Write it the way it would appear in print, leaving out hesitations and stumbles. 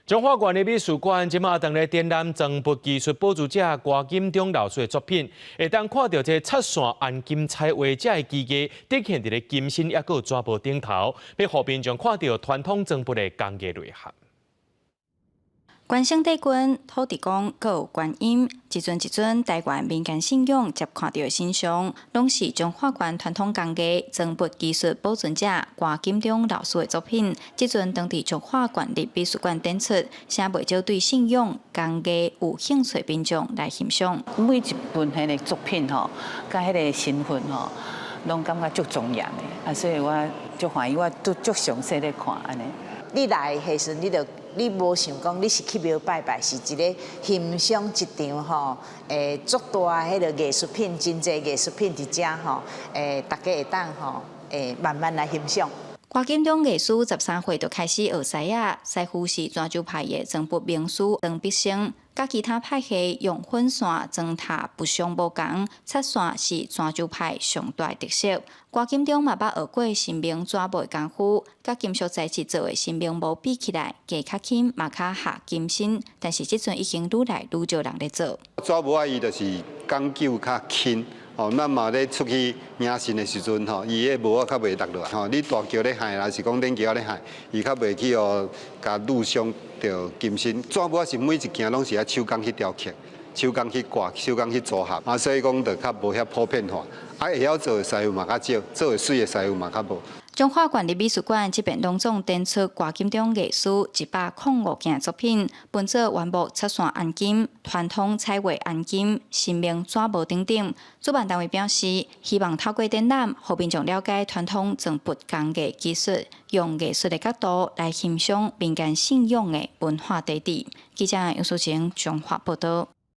彰化縣立美術館這馬當咧展覽裝佛技術保持者郭金忠老師的作品，會當看著這插線鑲金彩畫這个技藝，展現佇咧金身抑閣有紙箔頂頭，欲予民眾看著傳統裝佛的工藝內涵。關聖帝君、土地公，閣有觀音，一尊一尊台灣民間信仰接看著的神像，攏是彰化縣傳統工藝裝佛技術保存者郭金忠老師的作品。這陣當佇彰化縣立美術館展出，誠袂少對信仰工藝有興趣民眾來欣賞。每一份彼个作品吼，佮彼个身份吼，攏感覺足莊嚴的，啊，所以我足歡喜，我都足詳細咧看按呢。你來彼時陣，你就你無想講你是去廟拜拜，是一个欣賞一場吼，足大彼个藝術品，真濟藝術品佇遮吼，大家會當吼，慢慢來欣賞。郭金忠藝師13歲就開始學師仔，師傅是泉州派的裝佛名師曾必生，佮其他派系用粉線裝塔不相無仝，插線是泉州派上大特色。郭金忠嘛捌學過神明紙箔的功夫，佮金屬材質做的神明模比起來，加較輕，嘛較合金身，但是這陣已經愈來愈少人咧做。紙箔仔伊就是講究較輕。哦，咱嘛咧出去迎神的時陣吼，伊彼箔仔較袂落落來吼。你大轎咧害，還是講電轎咧害，伊較袂去予共挼傷著金身。紙箔仔是每一件攏是愛手工去雕刻、手工去掛、手工去組合，啊，所以講就較無遐普遍化。啊，會曉做的師傅嘛較少，做會媠的師傅嘛較無。彰化縣立美術館這遍攏總展出郭金忠藝師105件作品，分做原木插線鑲金、傳統彩畫鑲金、神明紙箔等等。主辦單位表示，希望透過展覽，予民眾了解傳統裝佛工藝技術，用藝術的角度來欣賞民間信仰的文化底底。記者楊淑晴彰化報道。